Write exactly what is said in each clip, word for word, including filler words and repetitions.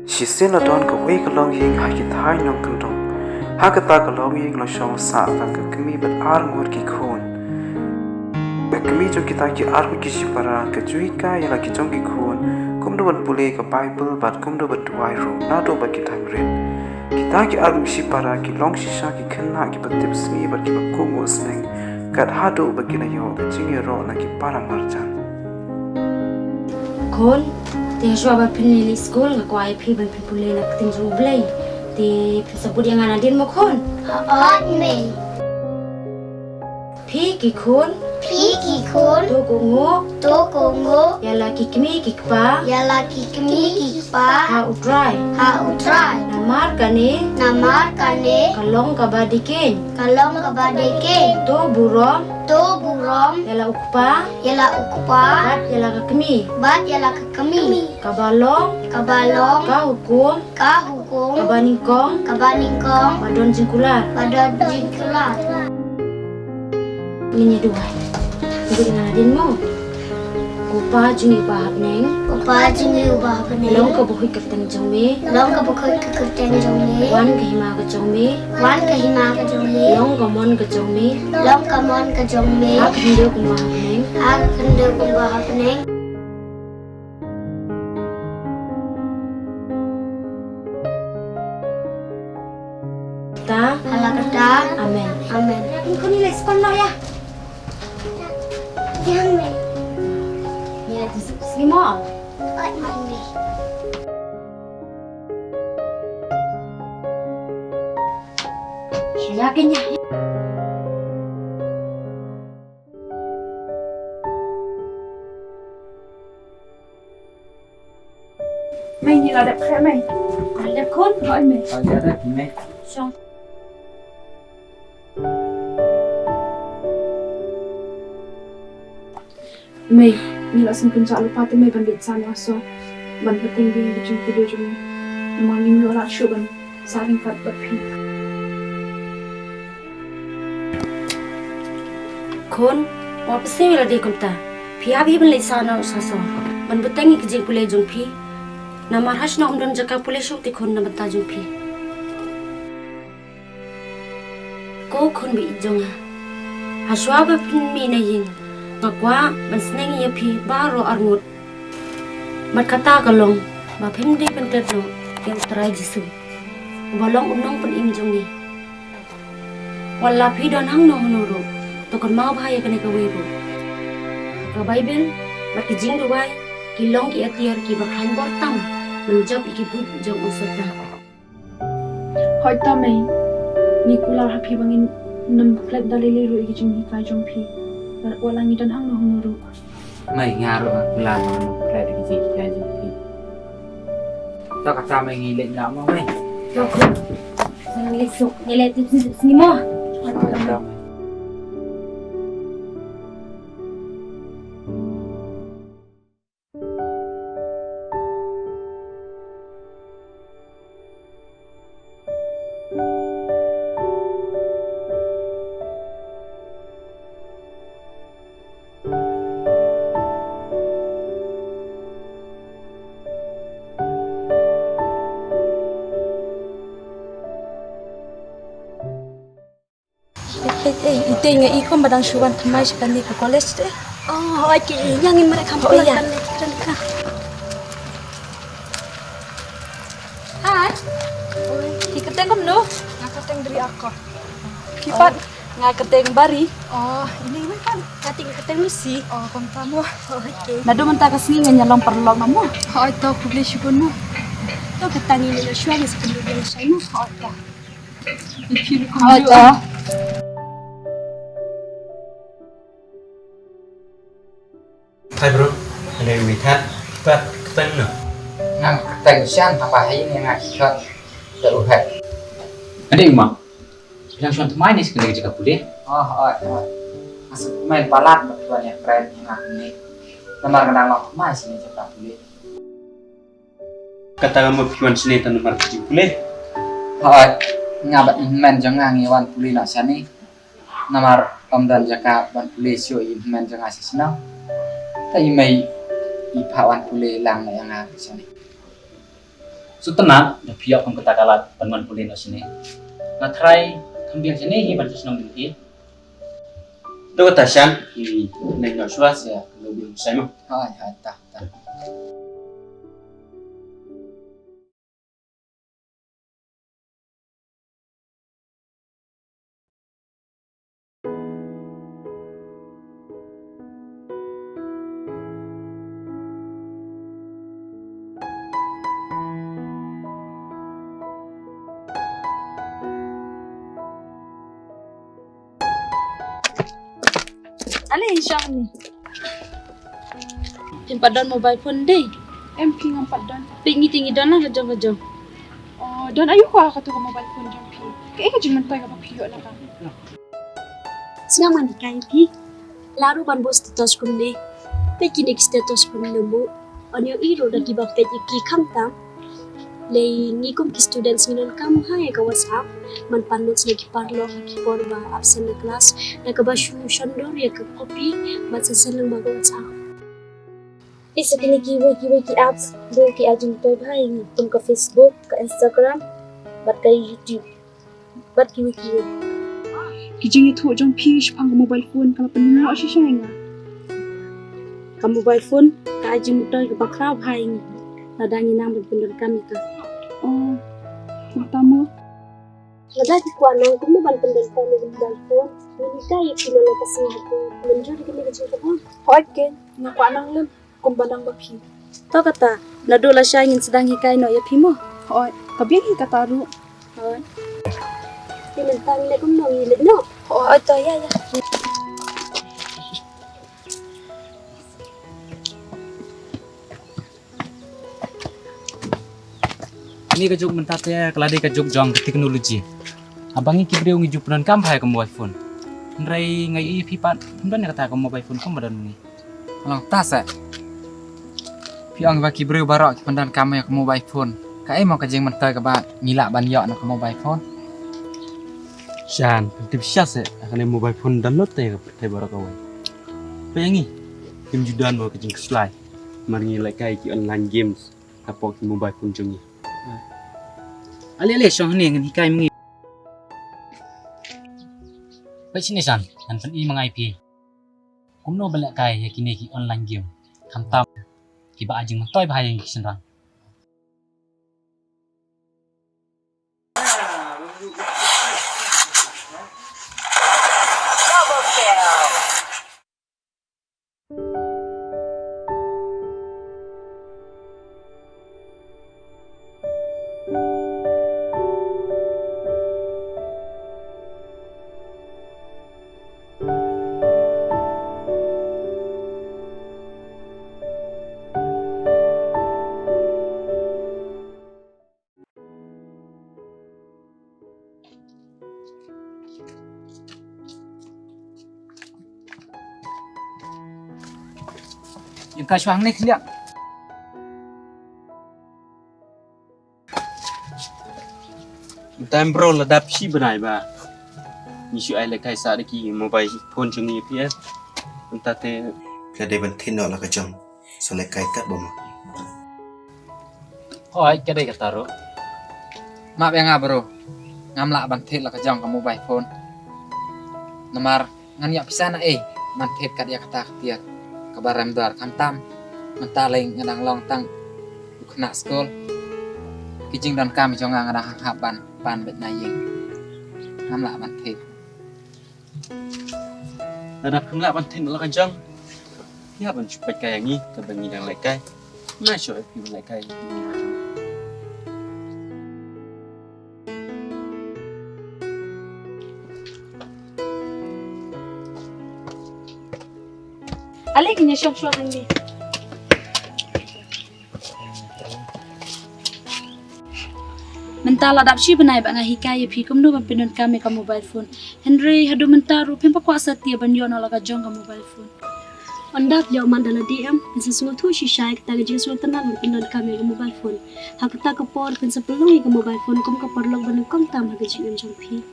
Shisien la don kawei ka longïing ha ki thaiñ nongkyndong. Ha kata ka longïing la shong sah tang ka kmie bad arngut ki khun. Ka kmie jong kita ki arngut ki shipara ka ju hikai ïa la ki jong ki khun kumno ban pule ka Baibl bad kumno ban duwai ruh naduh ba ki dang rit. Kita ki arngut shipara ki long shisha ki khynnah kiba tipsngi bad kiba kohnguh sneng, kat haduh ba ki la ïoh ka jingïaroh na ki para marjan. Khun, te shuwa ba phin leit skul nga kwah ïa phi ban phin pule na ka ktien jong U Blei. Te phin sa bud ïa nga nadien mo khun? Hooid mei. Phi ki khun. Phi ki khun. To kohnguh. To kohnguh. Ïa la ki kmie ki kpa. Ïa la ki kmie ki kpa. Ha U Trai. Ha U Trai. Namar kane. Namar kane. Ka long kaba dei keiñ. Ka long kaba dei keiñ. To burom. To burom. Ïa la u kpa. Ïa la u kpa. Bad ïa la ka kmie. Bad ïa la ka kmie. Kaba long. Kaba long. Ka hukum. Ka hukum. Kaba nyngkong. Kaba nyngkong. Ba don jingkular. Ba don jingkular. Ngin ïa duwai. Ngin ïa nadien mo. Ko Pa jong ngi uba ha bneng. Ko Pa jong ngi uba ha bneng. Long kaba khuid ka kyrteng jong me. Long kaba khuid ka kyrteng jong me. Wan ka hima ka jong me. Wan ka hima ka jong me. Long ka mon ka jong me. Long ka mon ka jong me. Ha ka khyndew kumba ha bneng. Ha ka khyndew kumba ha bneng. Ta. Ha la kata. Amen. Amen. Khun, ngi leit skul noh ïa. Ïa, mei. Ngi leit skul sngi mo. Oi, mei. Ïa kane. Mei, ngi la dep khreh mei. La dep khun? Hooid mei. Hooid, la dep mei. Shong. Mei, ngi la sngewkynjah lypa te mei ban leit sah noh ha sor ban bteng biang ïa ka jingpule jong ngi. Namar ngim ïoh lad shuh ban sah ryngkat bad phi. Khun, wat pynshai lade kumta. Phi hap hi ban leit sah noh sha sor ban bteng ïa ka jingpule jong phi. Namar ha shnong ym don jaka pule shuh te khun na bynta jong phi. Ko khun ba ïeit jong nga, ha shuwa ba phin mih na ïing nga kwah ban sneng ïa phi baroh arngut. Bad kata ka long ba phim dei ban klet noh ïa U Trai Jisu uba long u nongpynim jong ngi. Wat la phi don hangno hangno ruh, to kynmaw bha ïa kane kawei ruh. Ka Baibl bad ki jingduwai ki long ki atiar kiba khlaiñ bor tam ban jop ïa ki buit jong u Soitan. Hooid to mei, ngi kular ha phi ba ngin nym klet da lei lei ruh ïa ki jinghikai jong phi. Wat la ngi don hangno hangno ruh. Mei, nga ruh nga kular ba ngin nym klet da ki jinghikai jong phi. To kata mei, ngi leit noh mo mei. To khun. Ngi leit suk, ngi leit suk sngi mo. Hooid to mei. Eh, eh, eh, ite nga i kumba dang shu wan thymmai sha kane ka college te. Oh, oi ki, ïa ngin mareh kham. Oh, ïa. Hai. Oi, ki kyrteng kumno? Nga kyrteng Dri Akor. Ki pat? Nga kyrteng Bari. Oh, ini mai pat? Nga kyrteng Lucy. Oh, kumta mo. Oh, okay. Naduh mynta ka sngi ngan ïa long paralok na mo. Hooid to, khublei shibun mo. To kata ngi ïa shuwa ngi sa pynduh ïa shai mo. Hooid to. Hooid to. Hai bro, ane wi that, pat kyrteng no? Nga kyrteng Shan, tang ba hai ne nga ki khot da u hai. Ane ma, bilang Shan tmai ne sekali jaka pule. Oh, oh, oh. Masuk main palat batuan ya keren ya ni. Namar kadang lo tmai sini jaka pule. Kata ka mut phi wan shane tang namar ka jingpule? Hooid, nga bad i hynmen jong nga ngi wan pule noh shane. Namar ym don jaka ban pule shuh i hynmen jong nga sha shnong. Te i mei i phah wan pule lang noh ïa nga shane. Sngewtynnat da phi ïoh kum kata ka lad ban wan pule noh shane. Nga trai kham biang shane hi ban shnong jong phi. To kata shan, ngi nang noh shuwa sha ka lobby shai mo. Hai hai ta ta. Ale in shong ni. Phin pat don mobile phone dei? Em phi, ngam pat don. Peit ngi te ngi don la ka jong ka jong. Oh, don aïu ka katu ka mobile phone jong phi? Kaei ka jingmyntoi kaba phi ïoh na ka? Sngap ngan hikai phi. Lah ruh ban buh status kumne. Peit kine ki status kumne mo. Ong ïohi ruh da kiba peit ïa ki khamtam. Lei ngi kum ki students ngi donkam bha ïa ka WhatsApp ban pan notes na ki paralok ha ki por ba absent na class, da kaba shu shon dur ïa ka copy bad sa send lyngba ka WhatsApp. Peit sa kine kiwei kiwei ki apps ruh ki ai jingmyntoi bha ïa ngi kum ka Facebook, ka Instagram bad ka YouTube. Bad kiwei kiwei. Ki jingïathuh jong phi shaphang ka mobile phone ka la pynlong shisha ïa nga. Ka mobile phone ka ai jingmyntoi kaba khraw bha ïa ngi lada ngi nang ban pyndonkam ïa ka. Oh, kumta mo. Lada phi kwah nang kumno ban pyndonkam ïa ka mobile phone, ngin hikai ïa phi man la ka sngi ha ka mynjur ïa kane ka jingkyrpad. Hooid keiñ, nga kwah nang lem. Kumba nang ba phi. To kata, naduh lashai ngin sdang hikai noh ïa phi mo. Hooid, ka biang hi kata ruh. Hooid. Te mynta ngi leit kumno, ngi leit noh? Hooid, to ïa ïa. Kane ka juk mynta te ka la dei ka juk jong ka technology. Haba ngi ki briew ngi ju pyndonkam bha ïa ka mobile phone. Hynrei nga ïohi phi pat phim don ïa kata ka mobile phone kumba don ngi. Long ta seh. Phi ong ba ki briew baroh ki pyndonkam ïa ka mobile phone. Kaei mo ka jingmyntoi kaba ngi lah ban ïoh na ka mobile phone? Shan, pyntip sha seh, ha kane mobile phone download te ïa ka pyrthei baroh kawei. Phi ong ngi, kim ju don mo ka jingkhuslai. Mar ngi lehkai ki online games hapoh ki mobile phone jong ngi. Ale ale shong hangne ngan hikai ma ngi. Peit shane Shan, ngan pyni ma nga ïa phi. Kumno ban lehkai ïa kine ki online game. Khamtam kiba ai jingmyntoi bha ïa ngi ki shynrang. Ïeng kai shuwa hangne khyndiat. Mynta em bro, la dap shi bnai ba ngi shu ai lehkai sah da ki mobile phone jong ngi phi eh. Mynta te ka dei ban thied noh la ka jong. Sa lehkai katba ma. Hooid, ka dei kata ruh. Map ïa nga bro. Ngam lah ban thied la ka jong ka mobile phone. Namar ngan ïoh pisa na ei ban thied kat ïa kata ka tiar kaba rem dor khamtam. Mynta lei nga dang long tang u khynnah skul. Ki jingdonkam jong nga nga dang hap ban pan beit na ïing. Ngam lah ban thied. Lada phim lah ban thied la ka jong, ïa ban shu peit kai ïa ngi kaba ngi dang lehkai. Nga shu phi ban lehkai. Ale kine shong shong hangne. Mynta la dap shi bnai ba nga hikai ïa phi kumno ban pyndonkam ïa ka mobile phone. Hynrei haduh mynta ruh phim pat kwah satia ban ïoh noh la ka jong ka mobile phone. Ynda phi ïoh man da lade em, phin sa sngewthuh shisha ïa kata ka jingsngewtynnat ban pyndonkam ïa ka mobile phone. Ha kata ka por phin sa pynlong ïa ka mobile phone kum ka paralok ba nyngkong tam ha ka jingim jong phi.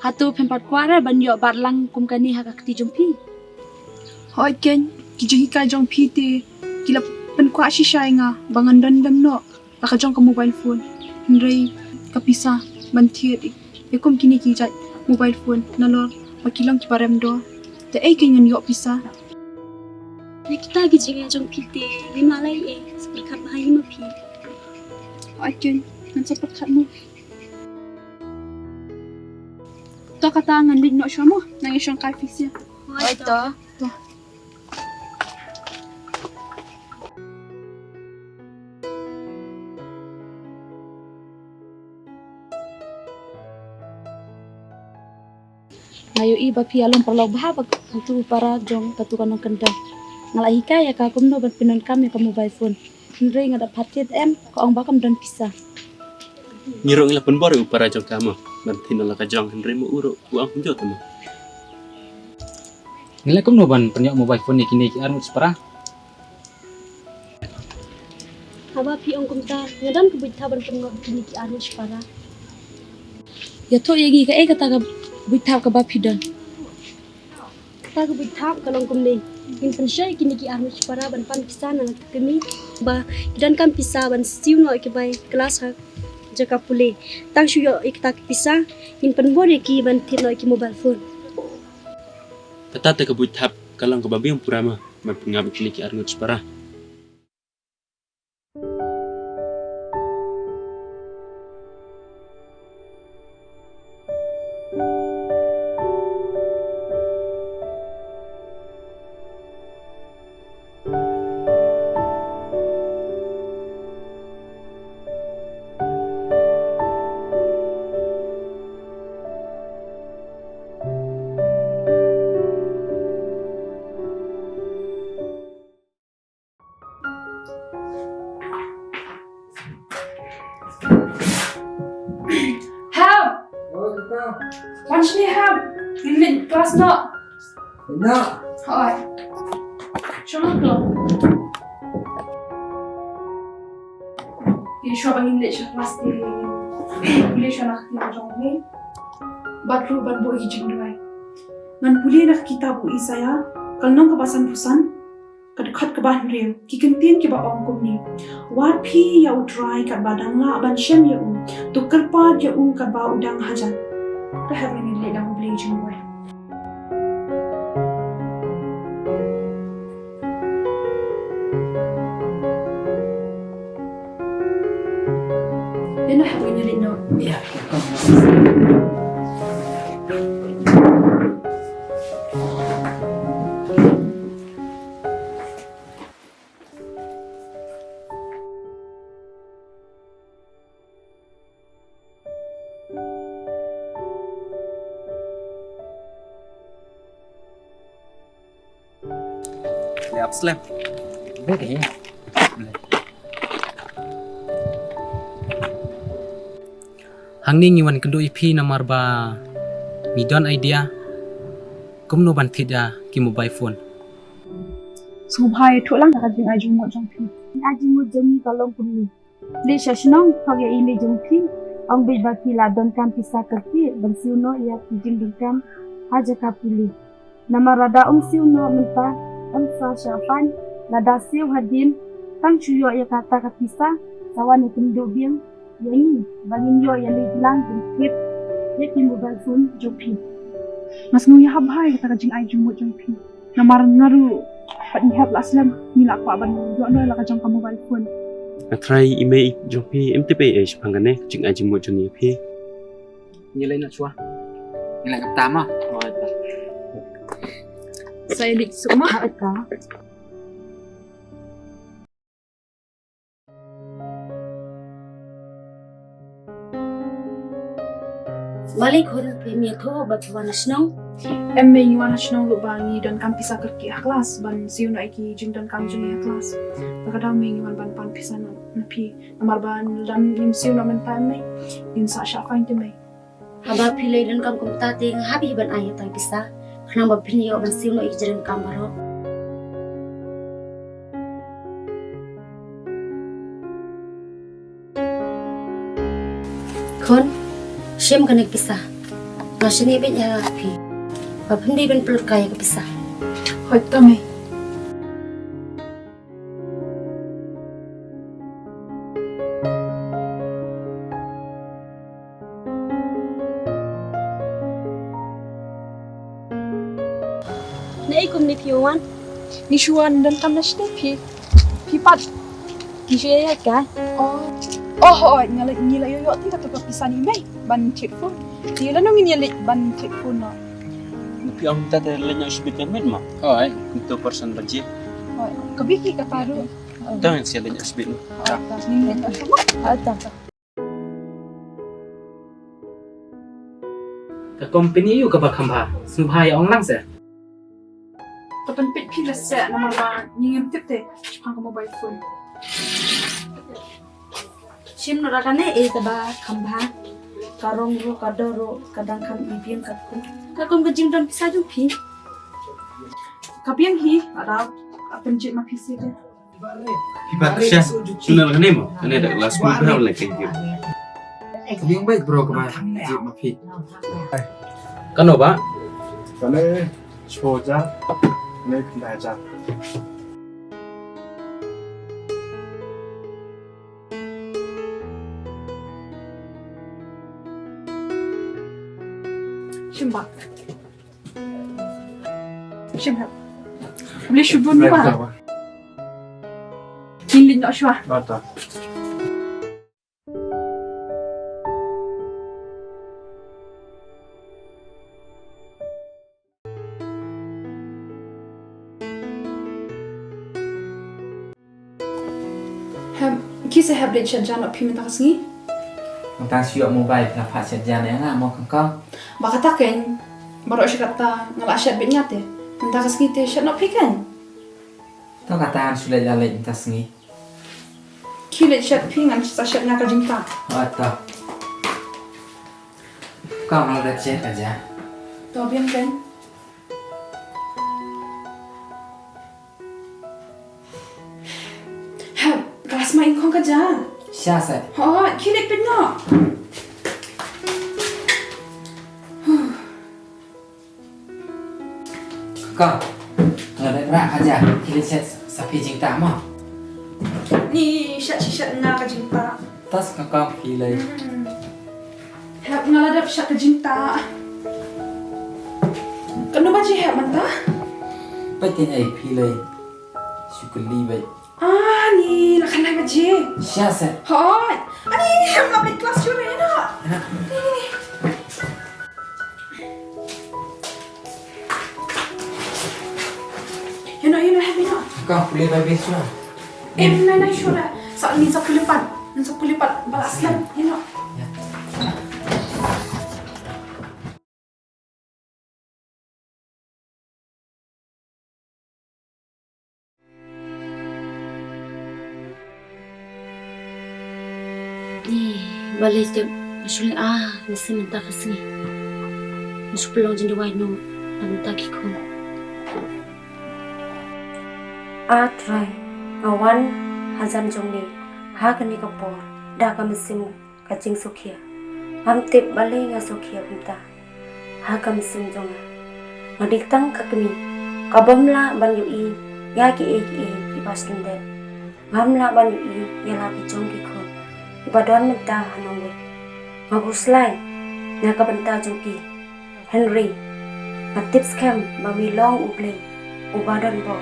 Hato phim pat kwah re ban ïoh bat lang kum kane ha ka kti jong phi? Hooid keiñ, ki jinghikai jong phi te ki la pynkwah shisha ïa nga ba ngan don lem noh. la ka jong ka mobile phone. Hynrei ka pisa ban thied ïa kum kine ki jait mobile phone nalor ba ki long kiba rem dor. Te ei keiñ ngan ïoh pisa? Ïa kita ki jingeh jong phi te ngim lah leh ei, sa pyrkhat bha ïa ma phi. Hooid keiñ, ngan sa pyrkhat mo. To kata ngan leit noh shuwa mo, nang ïa shong kai phi sha. Hooid to. To. Nga ïohi ba phi ïa long paralok bha bad utu u para jong katu ka nongkyndong. Nga la hikai ïa ka kumno ban pyndonkam ïa ka mobile phone. Hynrei nga da phah thied em, ka ong ba kam don pisa. Ngi ruh ngi la pynbor ïa u para jong ka mo ban thied noh la ka jong, hynrei mo u ruh u ong kumjuh te mo. Ngi leh kumno ban pynïoh mobile phone ïa kine ki arngut shipara? Haba phi ong kumta, nga don ka buit thap ban pynïoh kine ki arngut shipara. Ïathuh ïa ngi kaei kata ka buit thap kaba phi don. Kata ka buit thap ka long kumne. Ngin pynshoi kine ki arngut shipara ban pan pisa na la ka kmie ba ki donkam pisa ban siew noh ïa ki bai klas ha jaka pule. Tang shu ïoh ïa kata ka pisa, ngin pynbor ïa ki ban thied noh ïa ki mobile phone. Kata te ka buit thap ka long kaba biang pura mo ban pynïap ïa kine ki arngut shipara. Help! Wan shane help! Ngin leit klas noh. Hooid. Shong noh. Te shuwa ba ngin leit sha klas te ngin pule shuwa na ka ktien jong U Blei bad ruh ban buh ïa ki jingduwai. Ngan pule na ka kitab u Isaïah, ka lynnong kaba sanphew san, ka dkhot kaba hynriew, ki kyntien kiba ong kumne: Wad phi ïa U Trai katba dang lah ban shem ïa u, to kyrpad ïa u katba u dang hajan. To hap ngin leit da U Blei jingduwai. Ïa, nang hap ngin ïa leit noh. Ïa. Leh ap slem. Bret eh. Hangne ngi wan kynduh ïa phi namar ba ngi don idea kumno ban thied ïa ki mobile phone. Sngewbha ïathuh lang ka jingai jingmut jong phi. Jingai jingmut jong ngi ka long kumne. Leit sha shnong, thok ïa i mei jong phi, ong beit ba phi la donkam pisa kyrkieh ban siew noh ïa ki jingdonkam ha jaka pule. Namar lada ym siew noh mynta, ym sa shah fine, lada siew hadien, tang shu ïoh ïa kata ka pisa, sa wan ïakynduh biang ïa ngi ba ngin ïoh ïaleit lang ban thied ïa ki mobile phone jong phi. Nga sngew ïahap bha ïa kata ka jingai jingmut jong phi. Namar nga ruh pat ngi hap lah slem, ngi lah kwah ban ïoh noh la ka jong ka mobile phone. Nga tharai i mei jong phi im tip ei ei shaphang kane ka jingai jingmut jong ngi ïa phi. Ngi leit noh shuwa. Ngi leit kata ma. Sa ïa leit suk ma. Balei khun, phim ïathuh ba phi wan ha shnong? Em mei, ngi wan ha shnong ruh ba ngi donkam pisa kyrkieh ha klas ban siew noh ïa ki jingdonkam jong ngi ha klas. Te ka daw mei ngi wan ban pan pisa na, na phi. Namar ba lada ngim siew noh mynta em mei, ngin sa shah fine te mei. Haba phi leit donkam kumta te nga hap hi ban ai ïa ta pisa khnang ba phin ïoh ban siew noh ïa ki jingdonkam baroh. Khun, shim kane ka pisa. Nga shaniah beit ïa phi ba phin dei ban pynlut kai ïa ka pisa. Hooid to mei. Ei kumne phi wan? Ngi shu wan donkam na shnong phi. Phi pat? Ngi shu ïa ka. Oh. Oh, hooid, nga la, ngi la ïoh ïoh te kato ka pisa ne mei ban thied phone. Te lano ngin ïa leit ban thied phone noh? Phi ong ta te leit noh shibit ka miet mo? Hooid, kumto person ba jia. Hooid, ka biki kata ruh. Tang sha leit noh shibit mo. Hooid, ta. Ngin leit noh shibit mo. Hooid, ta. Ka company aïu kaba kham bha? Sngewbha ïa ong lang seh. To pynpeit phi la seh namar ba ngi ngim tip te shaphang ka mobile phone. Shim noh da kane ei kaba kham bha. Ka rong ruh, ka dor ruh, ka dang kham i biang katkum, katkum ka jingdon pisa jong phi. Ka biang hi, lada ka pynjot ma phi seh te. Phi pat sha. Shu na kane mo? Kane da last month bra wala kane. Ka biang bait bro kaba jot ma phi. Kano ba? Kane shiphew hajar. Kane khyndai hajar. Shim ba. Shim hep. Boleh shubun ba. Kin lin nak shwa. Mata. Hem, ki sa hap leit shet ja noh phi mynta ka sngi? Mynta shu ïoh mobile phi la phah shet ja noh ïa nga mo kong kong. Ba kata kein, baroh shi katta nga la shet beit nga te. Mynta ka sngi te shet noh phi kein. To kata ngan shu leit la leit mynta sngi. Ki leit shet phi ngan sa shet nga ka jingtah. Oh to. Kong nga la dep shet ka ja. To biang kein. Hem, ka la sma ing khong ka ja. Sha seh. Ho, ki leit peit noh. Kong, nga la dep rah ka ja. Ki leit shet sa phi jingtah mo. Ni shet shi shet nga ka jingtah. Tas ka kong phi lei. Hmm. Hep nga la dep shet ka jingtah. Kano ba ji hep mynta? Peit kein ei phi lei. Shu kylli beit. Ani la khyndai baje. Sha seh. Hoi. Ani hep nga peit klas shu re na. Ni, ni, ni. Ïa noh, ïa noh, hep ïa noh. Ka pule Bible shuwa. Em, nai, nai, shuwa. Sa, ngin sa pule pat. Ngin sa pule pat. Ba la slem. Ïa noh. Ïa. Ni, balei te nga shu leh ah, nga sngewthuh mynta ka sngi. Nga shu pynlong jingduwai noh na ka bynta ki khun. Ah Trai, nga wan hajan jong me ha kane ka por da ka mynsiem ka jingsngewkhia. Ngam tip balei nga sngewkhia kumta ha ka mynsiem jong nga. Nga dei tang ka kmie ka bym lah ban ïohi ïa kiei kiei kiba sngewdei. Ngam lah ban ïohi ïa la ki jong ki khun kiba don mynta ha nongwei. Nga khuslai na ka bynta jong ki. Hynrei nga tip skhem ba me long U Blei uba don bor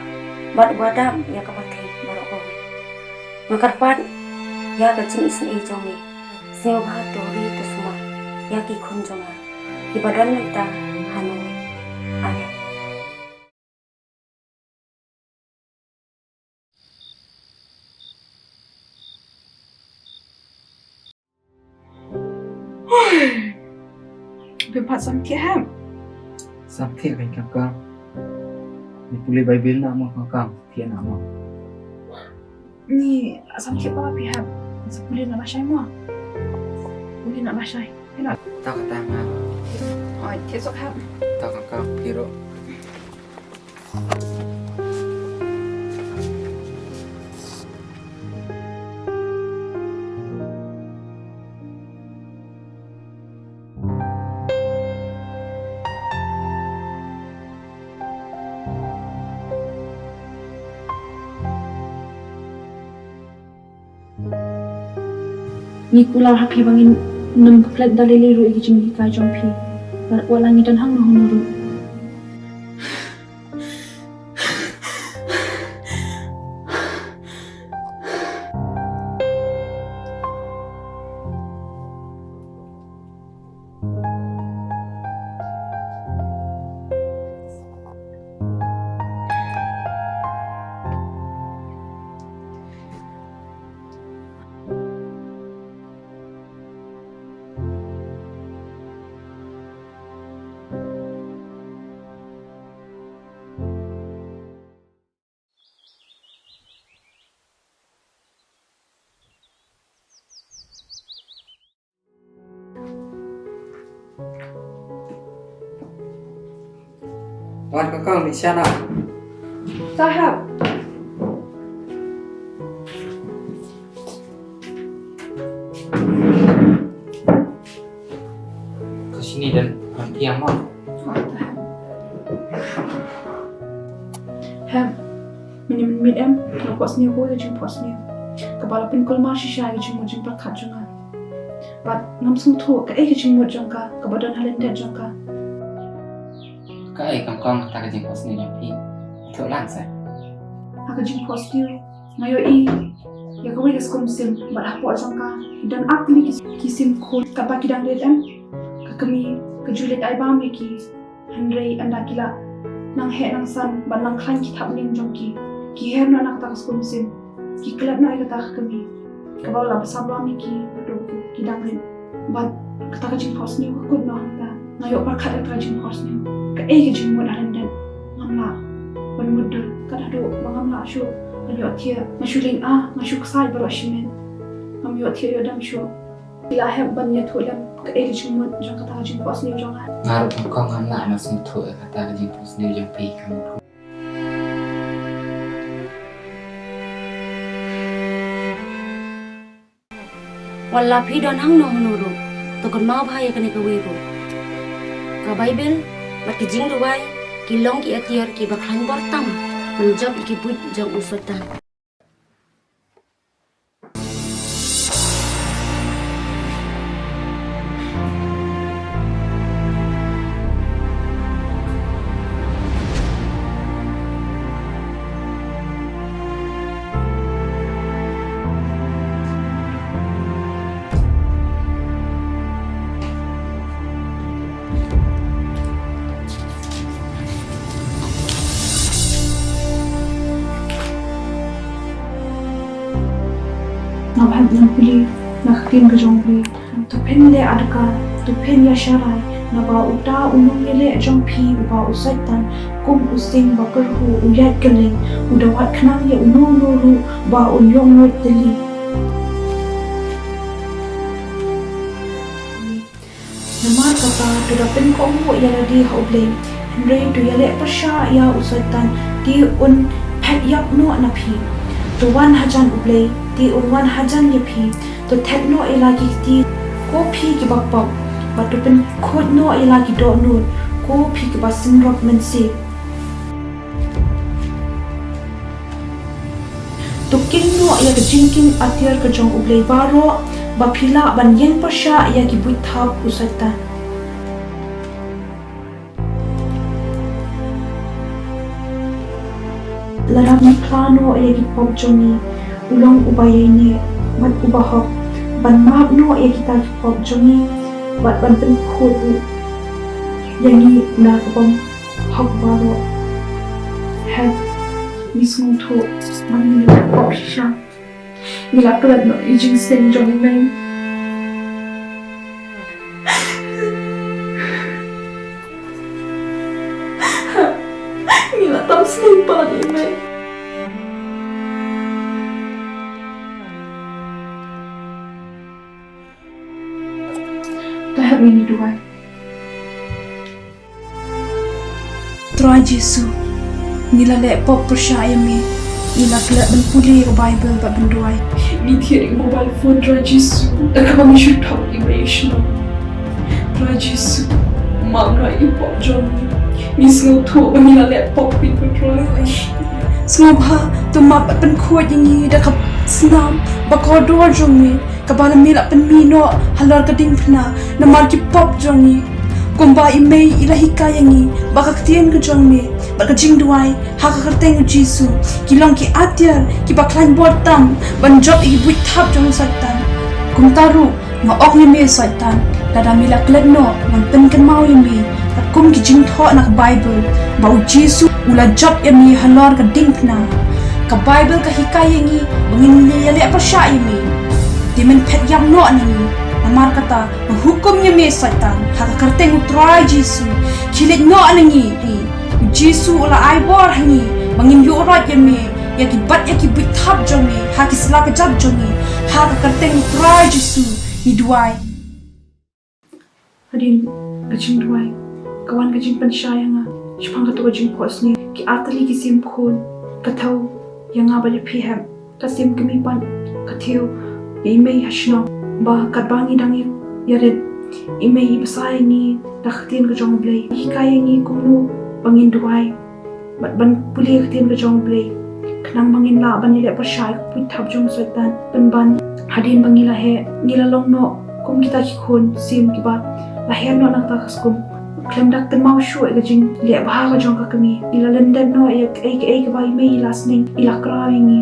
bad uba dap ïa ka pyrthei baroh kawei. Nga kyrpad ïa ka jingisynei jong me. Sngewbha to ri to sumar ïa ki khun jong nga kiba don mynta ha nongwei. Amen. Phi pat sam thiah hep? Sam thiah kein kong kong. Ni pule Bible noh mo kong kong, thiah noh mo. Ni sam thiah pat phi hep. Sa pule noh lashai mo. Pule noh lashai. Phi noh. Ta kata nga. Oi, thiah sok hep. Ta kong kong, phi ruh. Ngi kular ha phi ba ngin nym klet da lei lei ruh ïa ki jinghikai jong phi. Wat la ngi don hangno hangno ruh. Wan ka kong, dih sha na. Sahep. Ka shini dan ram tiang mo. Hem. Mynne mynmiet em, nga phohsniew kawei ka jingphohsniew kaba la pynkulmar shisha ïa ka jingmut jingpyrkhat jong nga. Bad ngam sngewthuh kaei ka jingmut jong ka kaba don ha lyndet jong ka. Kaei kong kong kata ka jingphohsniew jong phi? Ïathuh lang seh. Ha ka jingphohsniew nga ïohi ïa kawei ka skum sim bad hapoh jong ka ki don ar tylli ki, ki sim khun kaba ki dang rit em. Ka kmie ka ju leit ai bam ïa ki. Hynrei ynda ki la nang heh nang san bad nang khlaiñ ki thapniang jong ki, ki her noh na kata ka skum sim. Ki klet noh ïa kata ka kmie kaba la bsa bam ïa ki haduh ki dang rit. Bad kata ka jingphohsniew ka kut noh hangta. Nga ïoh pyrkhat ïa kata ka jingphohsniew. Kaei ka jingmut ha lyndet? Ngam lah ban mutdur. Kat haduh ba ngam lah shuh ban ïohthiah. Nga shu lynga, nga shu ksaid baroh shi miet. Ngam ïohthiah ïoh dem shuh. Phi la hep ban ïathuh lem kaei ka jingmut jong kata ka jingphohsniew jong nga? Nga ruh kong kong ngam lah ban sngewthuh ïa kata ka jingphohsniew jong phi, kam mut. Wat la phi don hangno hangno ruh, to kynmaw bha ïa kane kawei ruh. Ka Baibl bad ki jingduwai ki long ki atiar kiba khlaiñ bor tam ban jop ïa ki buit jong u Soitan. Ngam hap ban pule na ka ktien ka jong U Blei. To phin leh adkar, to phin ïasharai, naba uta u nongïaleh jong phi uba u Soitan, kum u sing ba kyrhuh u ïaid kylleng, u da wad khnang ïa uno uno ruh ba un ïoh ngud tylli. Namar kata to da pynkohnguh ïa lade ha U Blei, hynrei to ïaleh pyrshah ïa u Soitan, te un phet ïap noh na phi. To wan hajan U Blei, te un wan hajan ïa phi. To thep noh ïa la ki kti, ko phi kiba pop, bad to pynkhuid noh ïa la ki dohnud, ko phi kiba synrop mynsiem. To king noh ïa ka jingking atiar ka jong U Blei baroh, ba phi lah ban ïeng pyrshah ïa ki buit thap u Soitan. Lada ngi phla noh ïa ki pop jong ngi, u long uba ïaineh bad uba hok ban map noh ïa kita ki pop jong ngi bad ban pynkhuid ïa ngi na ka bym hok baroh. Hep, ngi sngewthuh ba ngi la pop shisha. Ngi la klet noh ïa i jingseng jong i mei. Ngi la tam sngewbha ïa i mei. To hep ngin ïa duwai. Trai Jisu, ngi la leh pop pyrshah ïa me. Ngi la klet ban pule ïa ka Baibl bad ban duwai. Ngi thied ïa ka mobile phone, Trai Jisu, da kaba ngi shu thok ïa me ïa shnong. Trai Jisu, map noh ïa ki pop jong ngi. Ngi sngewthuh ba ngi la leh pop, Trai. Sngewbha to map bad pynkhuid ïa ngi da ka snam ba kordor jong me, kaba la me la pynmih noh halor ka diengphna namar ki pop jong ngi. Kumba i mei i la hikai ïa ngi ba ka ktien ka jong me bad ka jingduwai ha ka kyrteng u Jisu ki long ki atiar kiba khlaiñ bor tam ban jop ïa ki buit thap jong u Soitan. Kumta ruh nga ong ïa me Soitan, lada me la klet noh ngan pynkynmaw ïa me katkum ki jingthoh na ka Baibl ba u Jisu u la jop ïa me halor ka diengphna. Ka Baibl ka hikai ïa ngi ba ngin ïaleh pyrshah ïa me. Te men phet ïap noh na ngi. Namar kata nga hukum ïa me Soitan ha ka kyrteng u Trai Jisu, khie leit noh na ngi. U Jisu u la ai bor ha ngi ba ngin ïuhroit ïa me, ïa ki bat ïa ki buit thap jong me ha ki sla kjat jong ngi. Ha ka kyrteng u Trai Jisu ngi duwai. Hadien ka jingduwai ka wan ka jingpynshai ha nga. Shaphang kato ka jingphohsniew, ki artylli ki sim khun ka thew ïa nga bad ïa phi hep. Ka sim kmie pat ka thew ïa i mei ha shnong. Ba katba ngi dang ïa, ïa rit, i mei i bsa ïa ngi da ka ktien ka jong U Blei. I hikai ïa ngi kumno ba ngin duwai bad ban pule ka ktien ka jong U Blei, khnang ba ngin lah ban ïaleh pyrshah ïa ka puit thap jong u Soitan. Pynban hadien ba ngi la heh, ngi la long noh kum kita ki khun sim kiba la her noh na kata ka skum. Khlem da kynmaw shuh ïa ka jingleh bha ka jong ka kmie, ngi la lyndet noh ïa kaei kaei kaba i mei i la sneng, i la kraw ïa ngi.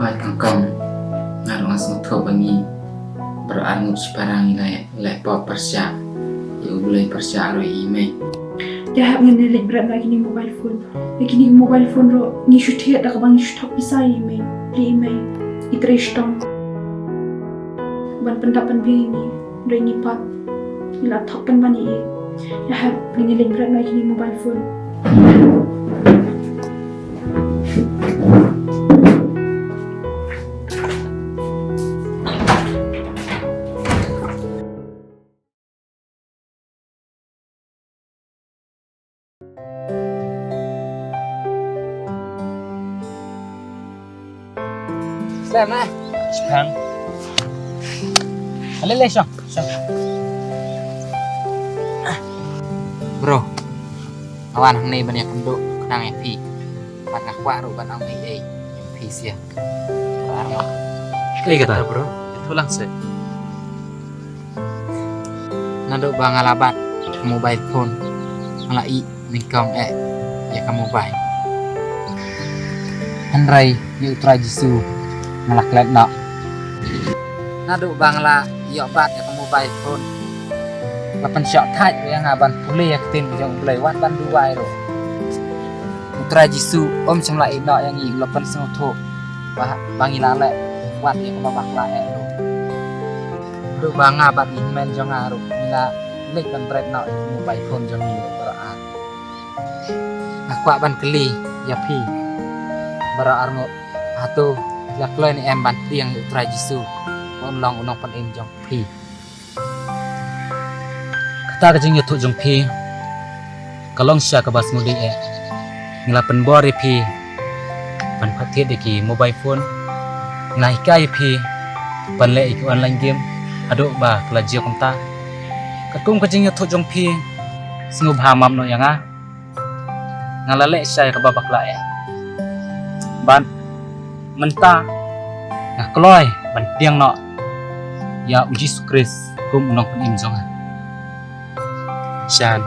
Hooid, Kong Kong, nga ruh nga sngewthuh ba ngi baroh arngut shipara ngi la leh pop pyrshah ïa U Blei, pyrshah ruh ïa i mei. Ïa hap ngin ïa leit bret na kine mobile phone. Na kine mobile phone ruh ngi shu thied da kaba ngi shu thok pisa ïa i mei, plie i mei, i trei shitom ban pyndap pynbiang ïa ngi. Hynrei ngi pat ngi la thok pynban ïa i. Ïa hap ngin ïa leit bret na kine mobile phone. Slem eh. Shang. Ale le shang. Shang. Bro. Nga wan hangne ban ïakynduh khnang ïa phi. Bad nga kwah ruh ban ong ei ei ïa phi sha. Bro Arngut. Ei kata bro. Ïathuh lang seh. Naduh ba nga la bat ka mobile phone, nga la ïeh nyngkong eh ïa ka mobile. Hynrei ïa U Trai Jisu nga la klet noh. Naduh ba nga la ïoh bat ïa ka mobile phone, la pynshah thait ïa nga ban pule ïa ka ktien ka jong U Blei wat ban duwai ruh. U Trai Jisu um shym la ïeh noh ïa ngi, u la pynsngewthuh ba, ba ngi la leh wat ïa kaba bakla eh ruh. Naduh ba nga bad i hynmen jong nga ruh ngi la leit ban bret noh ïa ka mobile phone jong ngi ruh baroh ar. Nga kwah ban kylli ïa phi baroh arngut, hato phi la kloi ne em ban pdiang ïa U Trai Jisu ba un long u nongpynim jong phi? Kata ka jingïathuh jong phi ka long shisha kaba sngewdei eh. Ngi la pynbor ïa phi ban pat thied ïa ki mobile phone. Ngi la hikai ïa phi ban leh ïa ki online game haduh ba ka la jia kumta. Katkum ka jingïathuh jong phi, sngewbha map noh ïa nga. Nga la leh shisha ïa kaba bakla eh. Bad mynta nga kloi ban pdiang noh ïa U Jisu Khrist kum u nongpynim jong nga. Shan.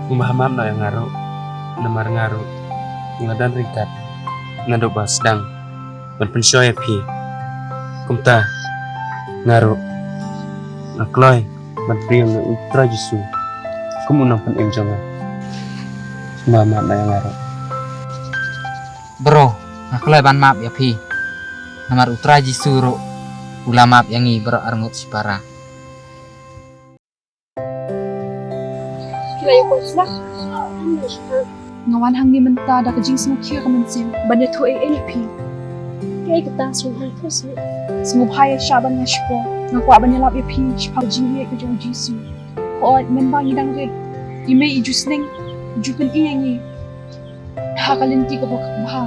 Sngewbha map noh ïa nga ruh. Namar nga ruh nga la don ryngkat naduh ba sdang ban pynshoi ïa phi. Kumta nga ruh nga kloi ban pdiang ïa U Trai Jisu kum u nongpynim jong nga. Sngewbha map noh ïa nga ruh. Bro, nga kloi ban map ïa phi. Namar U Trai Jisu ruh u la map ïa ngi baroh arngut shipara. Phi la ïoh khuslai? Nga wan hangne mynta da ka jingsngewkhia ka mynsiem ban ïathuh ei ei ïa phi. Kaei kata, sngewbha ïathuh seh? Sngewbha ïa shah ban nga shipor. Nga kwah ban ïalap ïa phi shaphang ka jingïeit ka jong U Jisu. Hooid, mynba ngi dang rit, i mei i ju sneng, i ju pyni ïa ngi ha ka lynti kaba bha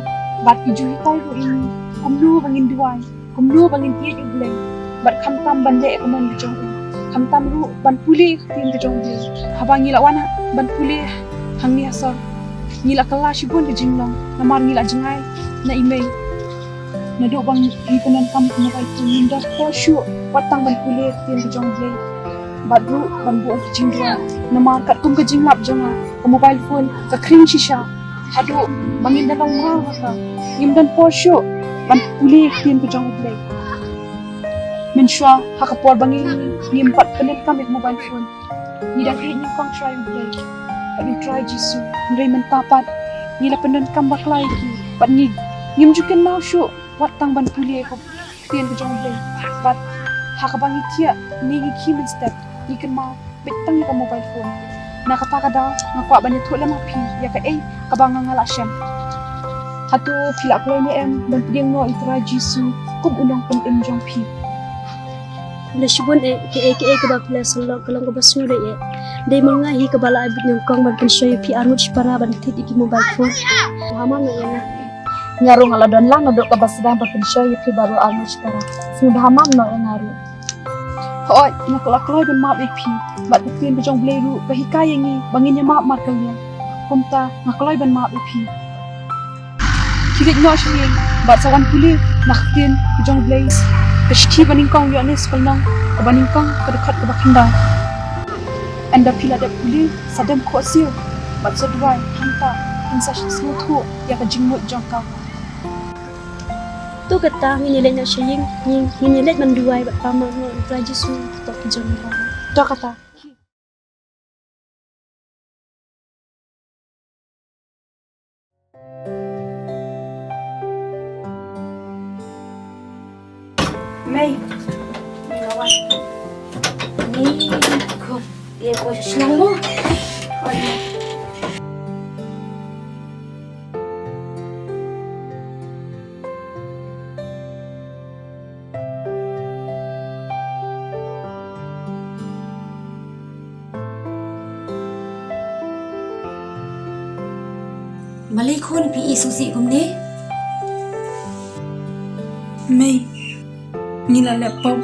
bad i ju hikai ruh ïa ngi kumno ba ngin duwai, kumno ba ngin ïeit U Blei, bad khamtam ban leh ïa ka mon ka jong u, khamtam ruh ban pule ïa ka ktien ka jong U Blei. Haba ngi la wan ban pule hangne ha sor, ngi la kylla shibun ka jinglong namar ngi la jngai na i mei. Naduh ba ngi pyndonkam ka mobile phone, ngim don por shuh wat tang ban pule ïa ka ktien ka jong U Blei bad ruh ban buh ïa ka jingduwai. Namar katkum ka jinglap jong nga, ka mobile phone ka khring shisha. Haduh ba ngin da long mraw ha ka, ngim don por shuh ban pule ïa ka ktien ka jong U Blei. Mynshuwa ha ka por ba ngi, ngim pat pyndonkam ïa ka mobile phone, ngi dang ïeit nyngkong sha U Blei bad U Trai Jisu. Hynrei mynta pat ngi la pyndonkam bakla ïa ki bad ngi, ngim ju kynmaw shuh wat tang ban pule ïa ka ktien ka jong U Blei. Bad ha kaba ngi thiah ne ngi khie mynstep, ngi kynmaw beit tang ïa ka mobile phone. Na kata ka daw nga kwah ban ïathuh lem ha phi ïa kaei kaba nga, nga la shem. Hato phi la kloi ne em ban pdiang noh ïa U Trai Jisu kum u nongpynim jong phi? Phi la shibun eh, kaei kaei kaba phi la sylloh ka long kaba sngewdei eh. Dei ma nga hi kaba la ai beit nyngkong ban pynshoi ïa phi arngut shipara ban thied ïa ki mobile phone. Bha ma nga ïa nga. Nga ruh nga la don lang naduh kaba sdang ban pynshoi ïa phi baroh arngut shipara. Sngewbha ma nga ïa nga ruh. Hooid, nga la kloi ban map ïa phi. Bad ka ktien ka jong U Blei ruh ka hikai ïa ngi ba ngin ïa map markylliang. Kumta nga kloi ban map ïa phi. Khie leit noh sha ïing bad sa wan pule na ka ktien ka jong U Blei. Ka shithi ba nyngkong Ïoannis lynnong kaba nyngkong ka dkhot kaba khyndai. Ynda phi la dep pule sa dem khohsiew bad sa duwai, hangta phin sa sngewthuh ïa ka jingmut jong ka. To kata ngin ïa leit noh sha ïing, ngin, ngin ïa leit ban duwai bad pamar noh ïa U Trai Jisu, to ki jong ngi. To kata. Mei. Mei, lawan. Ni, ko, ye ko shlong mo. Oh, ya. Balei khun phi isngewsih kumne? Mei, ngi la leh pop.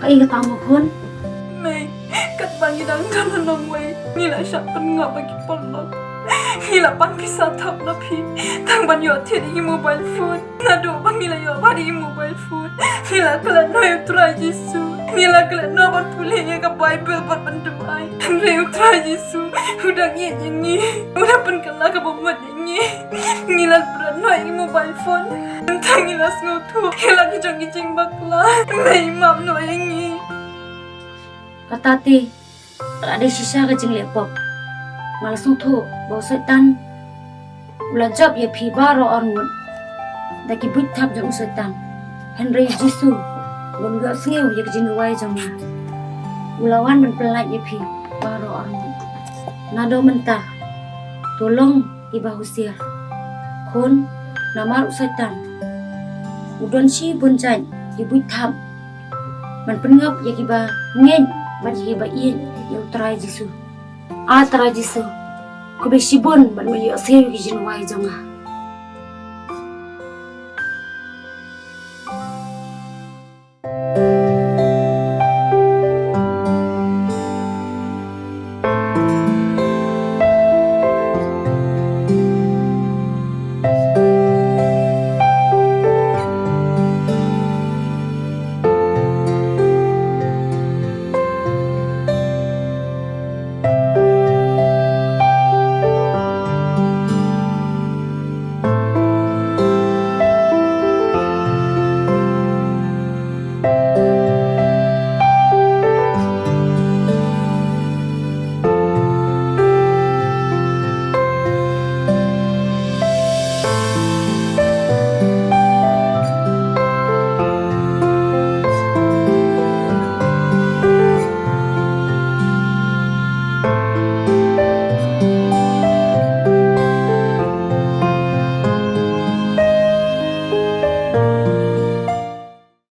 Kaei kata mo khun? Mei, katba ngi dang don ha nongwei, ngi la shah pynngop ha ki paralok. Ngi la pan pisa thap na phi tang ban ïoh thied ïa ki mobile phone. Naduh ba ngi la ïoh bad ïa ki mobile phone, ngi la klet noh ïa U Trai Jisu. Ngi la klet noh ban pule ïa ka Baibl bad ban duwai. Hynrei U Trai Jisu u dang ïeit ïa ngi. U dang pynkylla kaba mut ïa ngi. Ngi la bret noh ïa ki mobile phone. Mynta ngi la sngewthuh ïa la ki jong ki jingbakla. Mei, map noh ïa ngi. Kata te, la dei shisha ka jingleh pop. Nga la sngewthuh ba u Soitan u la jop ïa phi baroh arngut da ki buit thap jong u Soitan. Hynrei u Jisu, uban ïohsngew ïa ka jingduwai jong nga, u la wan ban pynlait ïa phi baroh arngut. Naduh mynta, to long kiba husiar. Khun, namar u Soitan u don shibun jait ki buit thap ban pynngop ïa kiba ngeit bad ïa kiba ïeit ïa U Trai Jisu. A Trai Jisu, khublei shibun bad me ïohsngew ïa ki jingduwai jong nga.